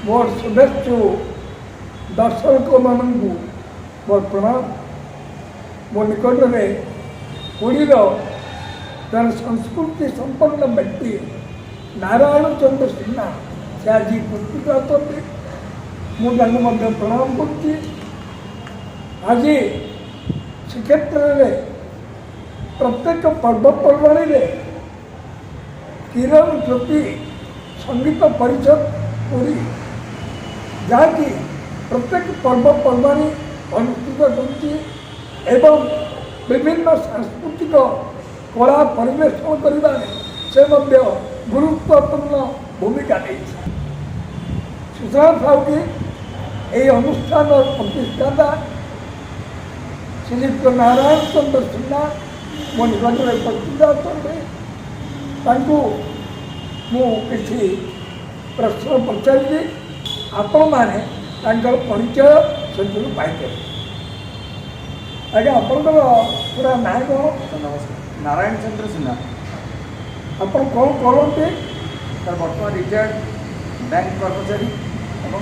ମୋର ଶୁଭେଚ୍ଛୁ ଦର୍ଶକମାନଙ୍କୁ ମୋର ପ୍ରଣାମ। ମୋ ନିକଟରେ ପୁରୀର ଜଣେ ସଂସ୍କୃତି ସମ୍ପନ୍ନ ବ୍ୟକ୍ତି ନାରାୟଣ ଚନ୍ଦ୍ର ସିହ୍ନା, ସେ ଆଜି ଉପସ୍ଥିତ ଅଛନ୍ତି। ମୁଁ ତାଙ୍କୁ ମଧ୍ୟ ପ୍ରଣାମ କରୁଛି। ଆଜି ଶ୍ରୀକ୍ଷେତ୍ରରେ ପ୍ରତ୍ୟେକ ପର୍ବପର୍ବାଣିରେ କିରଣ ଜ୍ୟୋତି ସଙ୍ଗୀତ ପରିଷଦ ପୁରୀ, ଯାହାକି ପ୍ରତ୍ୟେକ ପର୍ବପର୍ବାଣି ଅନୁଷ୍ଠିତ କରୁଛି ଏବଂ ବିଭିନ୍ନ ସାଂସ୍କୃତିକ କଳା ପରିବେଷଣ କରିବାରେ ସେ ମଧ୍ୟ ଗୁରୁତ୍ୱପୂର୍ଣ୍ଣ ଭୂମିକା ନେଇଛି। ସୂଚନା ଥାଉ କି ଏହି ଅନୁଷ୍ଠାନର ପ୍ରତିଷ୍ଠାତା ଶ୍ରୀଯୁକ୍ତ ନାରାୟଣ ଚନ୍ଦ୍ର ସିହ୍ନା ମୋ ନିକଟରେ ଉପସ୍ଥିତ ଅଛନ୍ତି। ତାଙ୍କୁ ମୁଁ କିଛି ପ୍ରଶ୍ନ ପଚାରିବି, ଆପଣମାନେ ତାଙ୍କର ପରିଚୟ ସେଥିରୁ ପାଇପାରିବେ। ଆଜ୍ଞା, ଆପଣଙ୍କର ପୁରା ନାଁ କ'ଣ? ନମସ୍କାର, ନାରାୟଣ ଚନ୍ଦ୍ର ସିହ୍ନା। ଆପଣ କ'ଣ କରନ୍ତି? ସାର୍, ବର୍ତ୍ତମାନ ରିଟାୟାର୍ଡ ବ୍ୟାଙ୍କ କର୍ମଚାରୀ ଏବଂ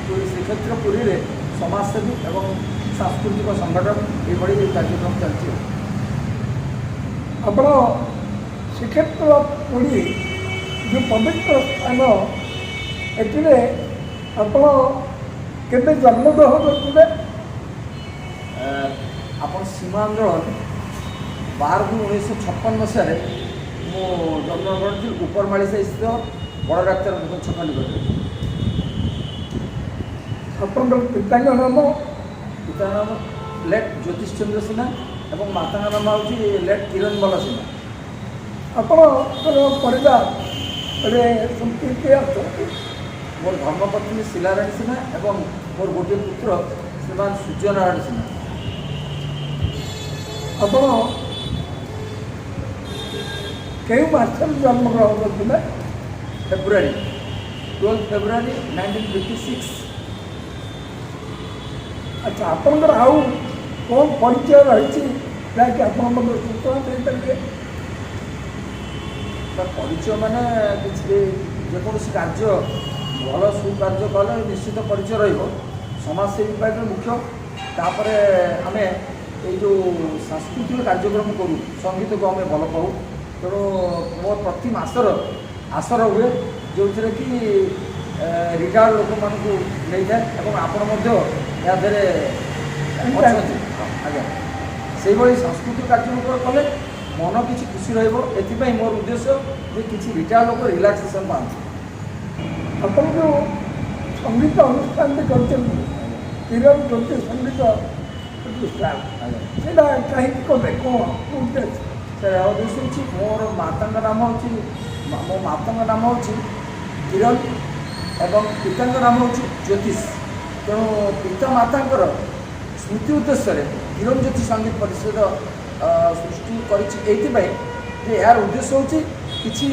ପୁରୀ ଶ୍ରୀକ୍ଷେତ୍ର ପୁରୀରେ ସମାଜସେବୀ ଏବଂ ସାଂସ୍କୃତିକ ସଂଗଠନ, ଏଇଭଳି କାର୍ଯ୍ୟକ୍ରମ ଚାଲିଛି। ଆପଣ ଶ୍ରୀକ୍ଷେତ୍ର ପୁରୀ ଯେଉଁ ପବିତ୍ର ସ୍ଥାନ, ଏଥିରେ ଆପଣ କେବେ ଜନ୍ମଗ୍ରହଣ କରିଥିଲେ? ଆପଣ ସୀମା ଆନ୍ଦୋଳନ 12/2/1956 ମସିହାରେ ମୁଁ ଜନ୍ମଗ୍ରହଣ କରିଥିଲି, ଉପରମାଳି ସ୍ଥିତ ବଡ଼ ଡାକ୍ତର ଛକ ନିକଟରେ। ଆପଣଙ୍କର ପିତାଙ୍କ ନାମ? ପିତାଙ୍କ ନାମ ଲେଟ୍ ଜ୍ୟୋତିଷ ଚନ୍ଦ୍ର ସିହ୍ନା ଏବଂ ମାତାଙ୍କ ନାମ ହେଉଛି ଲେଟ୍ କିରଣ ବାଲା ସିହ୍ନା। ଆପଣଙ୍କର ପରିବାରରେ ସବୁ କିଏ କିଏ ଅଛନ୍ତି? ମୋର ଧର୍ମପତ୍ନୀ ଶିଲାରାଣୀ ସିହ୍ନା ଏବଂ ମୋର ଗୋଟିଏ ପୁତ୍ର ଶ୍ରୀମାନ ସୂର୍ଯ୍ୟନାରାୟଣ ସିହ୍ନା। ଆପଣ କେଉଁ ମାସରେ ଜନ୍ମଗ୍ରହଣ କରିଥିଲେ? ଫେବୃଆରୀ, 12 February 1956। ଆଚ୍ଛା, ଆପଣଙ୍କର ଆଉ କ'ଣ ପରିଚୟ ରହିଛି, ଯାହାକି ଆପଣ ମଧ୍ୟ ସୂଚନା ଦେଇପାରିବେ? ତା ପରିଚୟ ମାନେ କିଛି ଯେକୌଣସି କାର୍ଯ୍ୟ, ଭଲ ସୁକାର୍ଯ୍ୟ କଲେ ନିଶ୍ଚିତ ପରିଚୟ ରହିବ। ସମାଜସେବୀ ପାଇଁ ମୁଖ୍ୟ। ତାପରେ ଆମେ ଏଇ ଯେଉଁ ସାଂସ୍କୃତିକ କାର୍ଯ୍ୟକ୍ରମ କରୁ, ସଙ୍ଗୀତକୁ ଆମେ ଭଲ ପାଉ। ତେଣୁ ମୋର ପ୍ରତି ମାସର ଆସର ହୁଏ, ଯେଉଁଥିରେ କି ରିଟାୟାର୍ଡ଼ ଲୋକମାନଙ୍କୁ ନେଇଥାଏ ଏବଂ ଆପଣ ମଧ୍ୟ ଏହା ଦେହରେ ଅଛନ୍ତି। ହଁ, ଆଜ୍ଞା, ସେଇଭଳି ସାଂସ୍କୃତିକ କାର୍ଯ୍ୟକ୍ରମ କଲେ ମନ କିଛି ଖୁସି ରହିବ। ଏଥିପାଇଁ ମୋର ଉଦ୍ଦେଶ୍ୟ ଯେ କିଛି ରିଟାୟାର୍ଡ଼ ଲୋକ ରିଲାକ୍ସେସନ୍ ପାଆନ୍ତୁ। ଆପଣ ଯେଉଁ ସଙ୍ଗୀତ ଅନୁଷ୍ଠାନଟି କରିଛନ୍ତି, କିରଣ ଜ୍ୟୋତି ସଙ୍ଗୀତ ପ୍ରତିଷ୍ଠାନ, ସେଇଟା କାହିଁକି କଲେ? କ'ଣ ଉଦ୍ଦେଶ୍ୟ? ସାର୍, ଏହା ଉଦ୍ଦେଶ୍ୟ ହେଉଛି ମୋର ମାତାଙ୍କ ନାମ ହେଉଛି, ମୋ ମାତାଙ୍କ ନାମ ହେଉଛି କିରଣ ଏବଂ ପିତାଙ୍କ ନାମ ହେଉଛି ଜ୍ୟୋତିଷ। ତେଣୁ ପିତା ମାତାଙ୍କର ସ୍ମୃତି ଉଦ୍ଦେଶ୍ୟରେ କିରଣ ଜ୍ୟୋତି ସଙ୍ଗୀତ ପରିଷଦ ସୃଷ୍ଟି କରିଛି, ଏଇଥିପାଇଁ ଯେ ଏହାର ଉଦ୍ଦେଶ୍ୟ ହେଉଛି କିଛି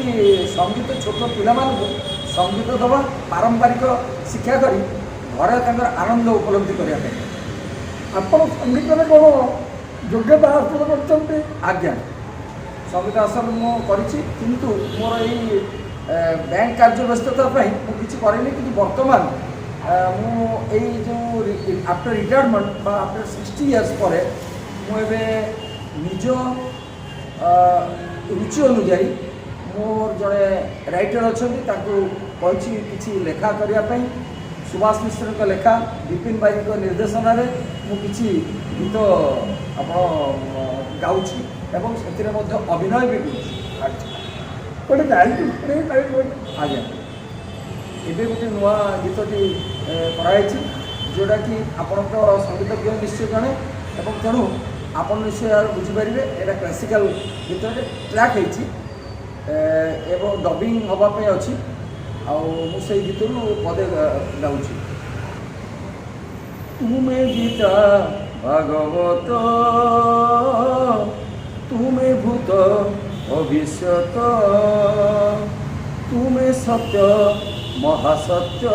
ସଙ୍ଗୀତ, ଛୋଟ ପିଲାମାନଙ୍କୁ ସଙ୍ଗୀତ ଦେବା, ପାରମ୍ପରିକ ଶିକ୍ଷା କରି ଘରେ ତାଙ୍କର ଆନନ୍ଦ ଉପଲବ୍ଧି କରିବା ପାଇଁ। ଆପଣ ସଙ୍ଗୀତରେ କ'ଣ ଯୋଗ୍ୟତା ହାସଲ କରିଛନ୍ତି? ଆଜ୍ଞା, ସଙ୍ଗୀତ ଆସନ ମୁଁ କରିଛି, କିନ୍ତୁ ମୋର ଏଇ ବ୍ୟାଙ୍କ କାର୍ଯ୍ୟ ବ୍ୟସ୍ତତା ପାଇଁ ମୁଁ କିଛି କରିନି। କିନ୍ତୁ ବର୍ତ୍ତମାନ ମୁଁ ଏଇ ଯେଉଁ ଆଫ୍ଟର ରିଟାୟାରମେଣ୍ଟ ବା ଆଫ୍ଟର 60 ଇୟର୍ସ ପରେ ମୁଁ ଏବେ ନିଜ ରୁଚି ଅନୁଯାୟୀ, ମୋର ଜଣେ ରାଇଟର ଅଛନ୍ତି, ତାଙ୍କୁ କହିଛି କିଛି ଲେଖା କରିବା ପାଇଁ। ସୁଭାଷ ମିଶ୍ରଙ୍କ ଲେଖା, ବିପିନ ଭାଇଙ୍କ ନିର୍ଦ୍ଦେଶନାରେ ମୁଁ କିଛି ଗୀତ ଆପଣ ଗାଉଛି ଏବଂ ସେଥିରେ ମଧ୍ୟ ଅଭିନୟ ବି କରୁଛି। ଆଚ୍ଛା, ଗୋଟେ ଗାଇକି ଶୁଣେଇ ପାରିବେ? ଆଜ୍ଞା, ଏବେ ଗୋଟେ ନୂଆ ଗୀତଟି କରାଯାଇଛି, ଯେଉଁଟାକି ଆପଣଙ୍କ ସଙ୍ଗୀତଜ୍ଞ ନିଶ୍ଚୟ ଜଣେ ଏବଂ ତେଣୁ ଆପଣ ନିଶ୍ଚୟ ଏହାର ବୁଝିପାରିବେ। ଏଇଟା କ୍ଲାସିକାଲ ଗୀତରେ ଟ୍ରାକ୍ ହେଇଛି ଏବଂ ଡବିଂ ହେବା ପାଇଁ ଅଛି। ଆଉ ମୁଁ ସେଇ ଗୀତରୁ ପଦେ ଗାଉଛି। ତୁମେ ଗୀତା ଭାଗବତ, ତୁମେ ଭୂତ ଭବିଷ୍ୟତ, ତୁମେ ସତ୍ୟ ମହାସତ୍ୟ,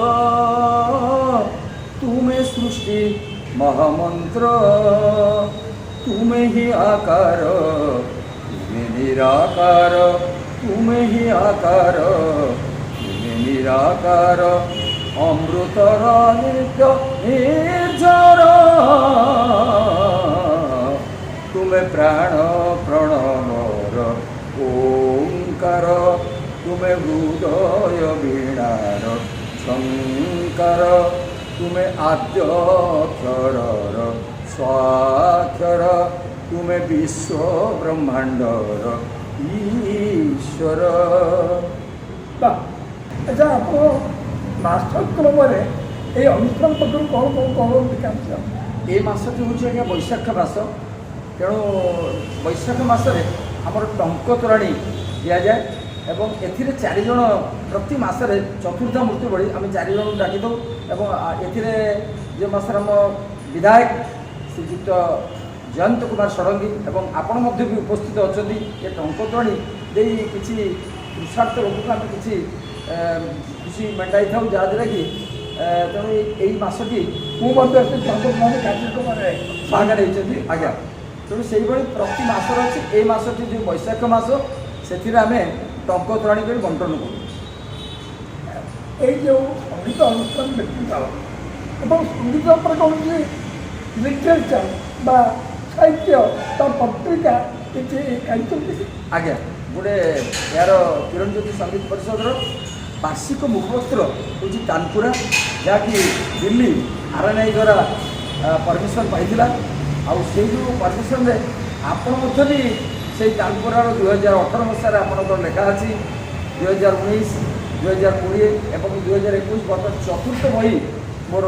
ତୁମେ ସୃଷ୍ଟି ମହାମନ୍ତ୍ର, ତୁମେ ହିଁ ଆକାର, ତୁମେ ନିରାକାର, ତୁମେ ହିଁ ଆକାର, ତୁମେ ନିରାକାର। ଅମୃତର ନିତ୍ୟ ନିର୍ଝର, ତୁମେ ପ୍ରାଣ ପ୍ରଣବର ଓଙ୍କାର, ତୁମେ ହୃଦୟ ବୀଣାର ଝଙ୍କାର, ତୁମେ ଆଦ୍ୟ ଅକ୍ଷରର ସ୍ୱାକ୍ଷର, ତୁମେ ବିଶ୍ୱ ବ୍ରହ୍ମାଣ୍ଡର ଈଶ୍ୱର। ବା, ଆଚ୍ଛା, ଆପଣ ମାସକ୍ରମରେ ଏଇ ଅନୁଷ୍ଠାନ ପକ୍ଷରୁ କ'ଣ କ'ଣ କରନ୍ତି କାର୍ଯ୍ୟ? ଏ ମାସଟି ହେଉଛି ଆଜ୍ଞା ବୈଶାଖ ମାସ। ତେଣୁ ବୈଶାଖ ମାସରେ ଆମର ଟଙ୍କ ତୋରାଣୀ ଦିଆଯାଏ ଏବଂ ଏଥିରେ ଚାରିଜଣ, ପ୍ରତି ମାସରେ ଚତୁର୍ଦ୍ଧା ମୂର୍ତ୍ତି ଭଳି ଆମେ ଚାରିଜଣଙ୍କୁ ଡାକିଦେଉ। ଏବଂ ଏଥିରେ ଯେ ମାସରେ ଆମ ବିଧାୟକ ଶ୍ରୀଯୁକ୍ତ ଜୟନ୍ତ କୁମାର ଷଡ଼ଙ୍ଗୀ ଏବଂ ଆପଣ ମଧ୍ୟ ବି ଉପସ୍ଥିତ ଅଛନ୍ତି। ଏ ଟଙ୍କ ତୋରାଣୀ ଦେଇ କିଛି ତୃଷାର୍ତ ଲୋକଙ୍କୁ ଆମେ କିଛି ଖୁସି ମେଣ୍ଟାଇଥାଉ, ଯାହାଦ୍ୱାରା କି ତେଣୁ ଏଇ ମାସଟି ମୁଁ ମଧ୍ୟ ସେ ଟଙ୍କ ତୋରାଣୀ କାର୍ଯ୍ୟକ୍ରମରେ ଭାଗ ନେଇଛନ୍ତି ଆଜ୍ଞା। ତେଣୁ ସେଇଭଳି ପ୍ରତି ମାସର ଅଛି। ଏଇ ମାସଟି ଯେଉଁ ବୈଶାଖ ମାସ, ସେଥିରେ ଆମେ ଟଙ୍କ ତୋରାଣୀ କରି ବଣ୍ଟନ କରୁ। ଏଇ ଯେଉଁ ସଙ୍ଗୀତ ଅନୁଷ୍ଠାନ ବ୍ୟତୀତ ଏବଂ ସଙ୍ଗୀତ ଉପରେ କୌଣସି ଲିଟରେଚର ବା ସାହିତ୍ୟ ବା ପତ୍ରିକା କିଛି କାଢ଼ିଛନ୍ତି କି? ଆଜ୍ଞା, ଗୋଟେ ଏହାର କିରଣ ଜ୍ୟୋତି ସଙ୍ଗୀତ ପରିଷଦର ବାର୍ଷିକ ମୁଖପତ୍ର ହେଉଛି ତାନପୁରା, ଯାହାକି ଦିଲ୍ଲୀ ଆର୍ଏନ୍ଆଇ ଦ୍ୱାରା ପରମିସନ୍ ପାଇଥିଲା। ଆଉ ସେଇ ଯେଉଁ ପରମିସନ୍ରେ ଆପଣ ମଧ୍ୟ ବି ସେଇ ତାନପୁରାର 2018 ମସିହାରେ ଆପଣଙ୍କର ଲେଖା ଅଛି, 2019, 2020 ଏବଂ 2021, ବର୍ତ୍ତମାନ ଚତୁର୍ଥ ବହି ମୋର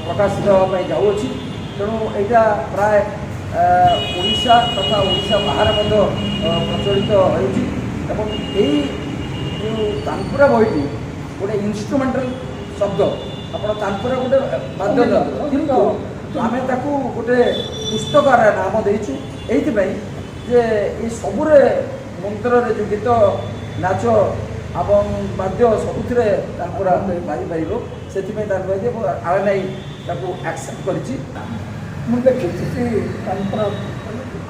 ପ୍ରକାଶିତ ହେବା ପାଇଁ ଯାଉଅଛି। ତେଣୁ ଏଇଟା ପ୍ରାୟ ଓଡ଼ିଶା ତଥା ଓଡ଼ିଶା ବାହାରେ ମଧ୍ୟ ପ୍ରଚଳିତ ହେଉଛି। ଏବଂ ଏଇ ଯେଉଁ ତାନପୁରା ବହିଟି ଗୋଟେ ଇନଷ୍ଟ୍ରୁମେଣ୍ଟାଲ ଶବ୍ଦ, ଆପଣ ତାନପୁରା ଗୋଟେ ବାଦ୍ୟଯନ୍ତ୍ର, କିନ୍ତୁ ଆମେ ତାକୁ ଗୋଟେ ପୁସ୍ତକର ନାମ ଦେଇଛୁ ଏଇଥିପାଇଁ ଯେ ଏଇ ସବୁରେ ମନ୍ତ୍ରରେ ଯେଉଁ ଗୀତ, ନାଚ ଏବଂ ବାଦ୍ୟ ସବୁଥିରେ ତାନପୁରା ବାଜିପାରିବ। ସେଥିପାଇଁ ତାନପୁରା ଏବଂ ଆର୍ଏନ୍ଆଇ ତାକୁ ଆକ୍ସେପ୍ଟ କରିଛି। ମୁଁ ଦେଖିଛି ସେ ତାନପୁରା।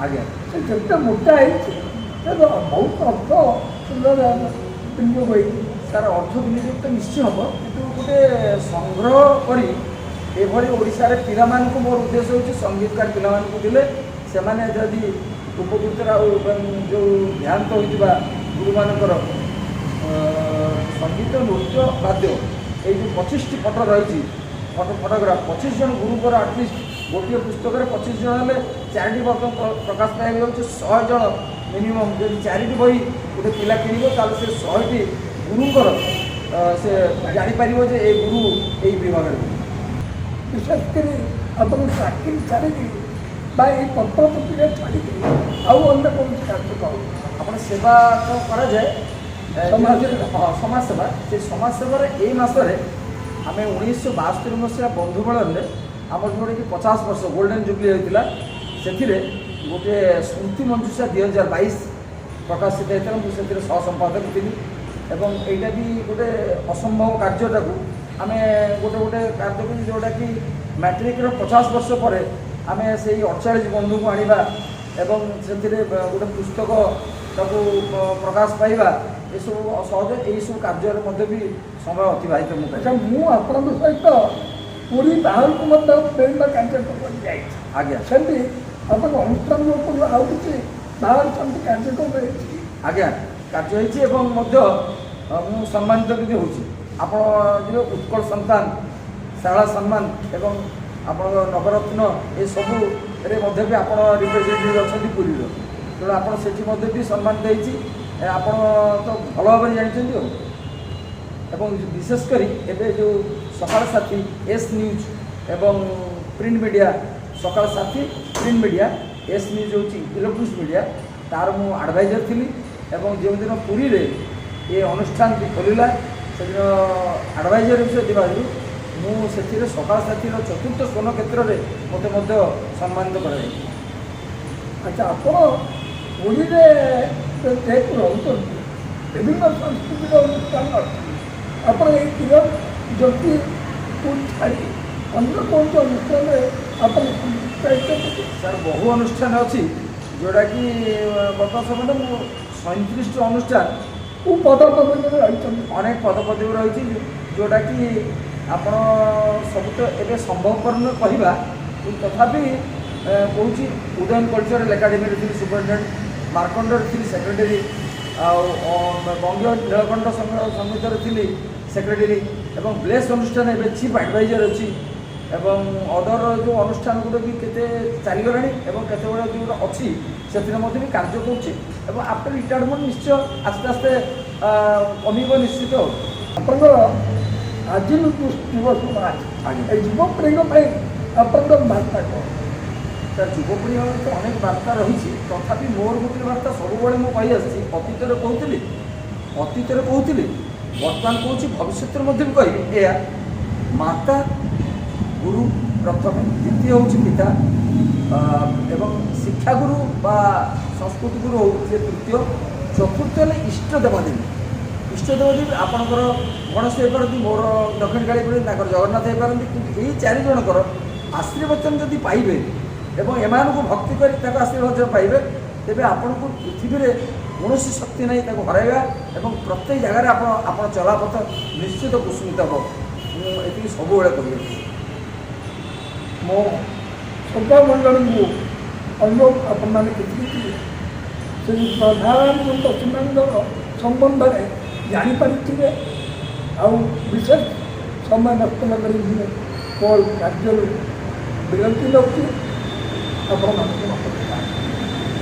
ଆଜ୍ଞା। ସେ ଯେତେ ମୋଟା ହେଇଛି, ସେ ତ ବହୁତ ଅର୍ଥ ସୁନ୍ଦର ବିନିଯୋଗ ହେଇଛି। ତାର ଅର୍ଥ ବିନିଯୋଗ ତ ନିଶ୍ଚୟ ହେବ, କିନ୍ତୁ ଗୋଟେ ସଂଗ୍ରହ କରି ଏଭଳି ଓଡ଼ିଶାରେ ପିଲାମାନଙ୍କୁ, ମୋର ଉଦ୍ଦେଶ୍ୟ ହେଉଛି ସଙ୍ଗୀତକାର ପିଲାମାନଙ୍କୁ ଦେଲେ ସେମାନେ ଯଦି ଉପକୃତ ଆଉ ଏବଂ ଯେଉଁ ଧ୍ୟାନ୍ତ ହୋଇଥିବା ଗୁରୁମାନଙ୍କର ସଙ୍ଗୀତ, ନୃତ୍ୟ, ବାଦ୍ୟ, ଏଇ ଯେଉଁ 25ଟି ଫଟୋ ରହିଛି, ଫଟୋଗ୍ରାଫ, 25 ଜଣ ଗୁରୁଙ୍କର, ଆଟଲିଷ୍ଟ ଗୋଟିଏ ପୁସ୍ତକରେ 25 ଜଣ ହେଲେ ଚାରିଟି ବର୍ତ୍ତମାନ ପ୍ରକାଶ ପାଇବାକୁ ଯାଉଛି, 100 ଜଣ ମିନିମମ୍। ଯଦି ଚାରିଟି ବହି ଗୋଟେ ପିଲା କିଣିବ, ତାହେଲେ ସେ 100ଟି ଗୁରୁଙ୍କର ସେ ଜାଣିପାରିବ ଯେ ଏ ଗୁରୁ ଏଇ ବିଭାଗରେ ଗୁରୁ। ବିଶେଷ କରି ଆପଣ ଚାକିରି ଛାଡ଼ିକି ବା ଏଇ ପତ୍ର ପତ୍ରିକା ଛାଡ଼ିକି ଆଉ ଅନ୍ୟ କୌଣସି କାର୍ଯ୍ୟ କରୁ? ଆପଣ ସେବା ତ କରାଯାଏ ସମାଜରେ। ହଁ, ସମାଜ ସେବା। ସେ ସମାଜ ସେବାରେ ଏଇ ମାସରେ ଆମେ 1972 ମସିହା ବନ୍ଧୁ ମିଳନରେ ଆମର ଯେଉଁଟାକି 50 ବର୍ଷ ଗୋଲ୍ଡେନ୍ ଜୁବଲି ହୋଇଥିଲା, ସେଥିରେ ଗୋଟିଏ ସ୍ମୃତି ମଞ୍ଜୁଷା 2022 ପ୍ରକାଶିତ ହେଇଥିଲା। ମୁଁ ସେଥିରେ ସହ ସମ୍ପାଦକ ଥିଲି। ଏବଂ ଏଇଟା ବି ଗୋଟେ ଅସମ୍ଭବ କାର୍ଯ୍ୟଟାକୁ ଆମେ ଗୋଟେ ଗୋଟେ କାର୍ଯ୍ୟକୁ, ଯେଉଁଟାକି ମ୍ୟାଟ୍ରିକ୍ର 50 ବର୍ଷ ପରେ ଆମେ ସେଇ 48 ବନ୍ଧୁଙ୍କୁ ଆଣିବା ଏବଂ ସେଥିରେ ଗୋଟେ ପୁସ୍ତକ ତାକୁ ପ୍ରକାଶ ପାଇବା, ଏସବୁ ସହଜ। ଏଇସବୁ କାର୍ଯ୍ୟରେ ମଧ୍ୟ ବି ସମୟ ଅତିବାହିତ ମୁଁ ଆଚ୍ଛା, କରେ। ମୁଁ ଆପଣଙ୍କ ସହିତ ପୁରୀ ବାହାରକୁ ମଧ୍ୟ ବିଭିନ୍ନ କାର୍ଯ୍ୟକ୍ରମ ଯାଇଛି। ଆଜ୍ଞା। ସେମିତି ଆପଣଙ୍କ ଅନୁଷ୍ଠାନ ଉପରୁ ଆଉ କିଛି ବାହାର ସେମିତି କାର୍ଯ୍ୟକ୍ରମ ହେଇଛି? ଆଜ୍ଞା, କାର୍ଯ୍ୟ ହେଇଛି ଏବଂ ମଧ୍ୟ ମୁଁ ସମ୍ମାନିତ ବି ହେଉଛି। ଆପଣ ଯେଉଁ ଉତ୍କଳ ସନ୍ତାନ, ଶାରଳା ସମ୍ମାନ ଏବଂ ଆପଣଙ୍କ ନବରତ୍ନ, ଏସବୁରେ ମଧ୍ୟ ବି ଆପଣ ରିପ୍ରେଜେଣ୍ଟେଟିଭ୍ ଅଛନ୍ତି ପୁରୀର। ତେଣୁ ଆପଣ ସେଠି ମଧ୍ୟ ବି ସମ୍ମାନିତ ହେଇଛି। ଆପଣ ତ ଭଲ ଭାବରେ ଜାଣିଛନ୍ତି। ଆଉ ଏବଂ ବିଶେଷ କରି ଏବେ ଯେଉଁ ସକାଳ ସାଥୀ, ଏସ୍ ନ୍ୟୁଜ୍ ଏବଂ ପ୍ରିଣ୍ଟ ମିଡ଼ିଆ, ସକାଳ ସାଥୀ ପ୍ରିଣ୍ଟ ମିଡ଼ିଆ, ଏସ୍ ନ୍ୟୁଜ୍ ହେଉଛି ଇଲେକ୍ଟ୍ରୋନିକ୍ସ ମିଡ଼ିଆ, ତାର ମୁଁ ଆଡ଼ଭାଇଜର ଥିଲି। ଏବଂ ଯେଉଁଦିନ ପୁରୀରେ ଏ ଅନୁଷ୍ଠାନଟି ଖୋଲିଲା, ସେଦିନ ଆଡ଼ଭାଇଜର ବିଷୟ ଥିବାରୁ ମୁଁ ସେଥିରେ ସକାଳ ସାଥୀର ଚତୁର୍ଥ ସ୍ୱର୍ଣ୍ଣ କ୍ଷେତ୍ରରେ ମୋତେ ମଧ୍ୟ ସମ୍ମାନିତ କରାଯାଇଛି। ଆଚ୍ଛା, ଆପଣ ପୁରୀରେ ଯେହେତୁ ରହୁଛନ୍ତି, ବିଭିନ୍ନ ସାଂସ୍କୃତିକ ଅନୁଷ୍ଠାନ ଅଛି, ଆପଣ ଏଇ କିରଣ ଜ୍ୟୋତିକୁ ଛାଡ଼ି ଅନ୍ୟ କୌଣସି ଅନୁଷ୍ଠାନରେ ଆପଣ ସଂଯୁକ୍ତ ହେଇଛନ୍ତି କି? ସାର୍, ବହୁ ଅନୁଷ୍ଠାନ ଅଛି, ଯେଉଁଟାକି ବର୍ତ୍ତମାନ ସମୟରେ ମୁଁ 37ଟି ଅନୁଷ୍ଠାନ କେଉଁ ପଦପଦବୀରେ ରହିଛନ୍ତି? ଅନେକ ପଦପଦବୀ ରହିଛି। ଯେଉଁଟାକି ଆପଣ ସବୁ ତ ଏବେ ସମ୍ଭବପର ନୁହେଁ କହିବା, କିନ୍ତୁ ତଥାପି କହୁଛି। ଉଦୟନ କଲଚରାଲ ଏକାଡେମୀରେ ଥିଲି ସୁପରିଟେଣ୍ଡେଣ୍ଟ, ମାର୍କଣ୍ଡରେ ଥିଲି ସେକ୍ରେଟାରୀ, ଆଉ ବଙ୍ଗୀୟ ନୀଳକଣ୍ଠ ସମିତିରେ ଥିଲି ସେକ୍ରେଟାରୀ ଏବଂ ବ୍ଲେସ୍ ଅନୁଷ୍ଠାନ ଏବେ ଚିଫ୍ ଆଡ଼ଭାଇଜର ଅଛି ଏବଂ ଅଦର ଯେଉଁ ଅନୁଷ୍ଠାନ ଗୁଡ଼ିକ ବି କେତେ ଚାଲିଗଲାଣି ଏବଂ କେତେ ଗୁଡ଼ାଏ ଯେଉଁଗୁଡ଼ା ଅଛି, ସେଥିରେ ମଧ୍ୟ ବି କାର୍ଯ୍ୟ କରୁଛି ଏବଂ ଆଫ୍ଟର ରିଟାୟାରମେଣ୍ଟ ନିଶ୍ଚୟ ଆସ୍ତେ ଆସ୍ତେ କମିବ ନିଶ୍ଚିତ ଆଉ। ଆପଣଙ୍କର ଆଜି ଯୁବ ସମାଜ, ଏଇ ଯୁବପିଢ଼ିଙ୍କ ପାଇଁ ଆପଣଙ୍କର ବାର୍ତ୍ତା କ'ଣ? ସାର୍, ଯୁବପିଢ଼ି ତ ଅନେକ ବାର୍ତ୍ତା ରହିଛି। ତଥାପି ମୋର ଗୋଟିଏ ବାର୍ତ୍ତା ସବୁବେଳେ ମୁଁ କହି ଆସିଛି। ଅତୀତରେ କହୁଥିଲି, ଅତୀତରେ କହୁଥିଲି, ବର୍ତ୍ତମାନ କହୁଛି, ଭବିଷ୍ୟତରେ ମଧ୍ୟ ବି କହିବି ଏଇଆ। ମାତା, ଗୁରୁ ପ୍ରଥମେ, ଦ୍ୱିତୀୟ ହେଉଛି ପିତା ଏବଂ ଶିକ୍ଷାଗୁରୁ ବା ସଂସ୍କୃତି ଗୁରୁ ହଉ ସେ ତୃତୀୟ, ଚତୁର୍ଥ ହେଲେ ଇଷ୍ଟ ଦେବାଦେବୀ। ଇଷ୍ଟ ଦେବାଦେବୀ ଆପଣଙ୍କର ଗଣେଶ ହେଇପାରନ୍ତି, ମୋର ଦକ୍ଷିଣକାଳୀ ହେଇପାରନ୍ତି, ତାଙ୍କର ଜଗନ୍ନାଥ ହେଇପାରନ୍ତି। କିନ୍ତୁ ଏଇ ଚାରି ଜଣଙ୍କର ଆଶୀର୍ବଚନ ଯଦି ପାଇବେ ଏବଂ ଏମାନଙ୍କୁ ଭକ୍ତି କରି ତାଙ୍କ ଆଶୀର୍ବାଦ ପାଇବେ, ତେବେ ଆପଣଙ୍କୁ ପୃଥିବୀରେ କୌଣସି ଶକ୍ତି ନାହିଁ ତାକୁ ହରାଇବା ଏବଂ ପ୍ରତ୍ୟେକ ଜାଗାରେ ଆପଣ ଚଲାପଥ ନିଶ୍ଚିତ କୁସୁମିତ ହେବ। ମୁଁ ଏତିକି ସବୁବେଳେ କହିବି। ମୋ ଶ୍ରୋତାମଣ୍ଡଳୀଙ୍କୁ ଅନୁରୋଧ, ଆପଣମାନେ କିଛି କିଛି ଶ୍ରୀ ପ୍ରଧାନମନ୍ତ୍ରୀ ପଶ୍ଚିମାଙ୍କର ସମ୍ବନ୍ଧରେ ଜାଣିପାରିଥିବେ। ଆଉ ବିଶେଷ ସମୟ ନଷ୍ଟ ନ କରି ମୁଁ ମୋ କାର୍ଯ୍ୟରୁ ବିରତି ନେଉଛି। ଆପଣମାନଙ୍କୁ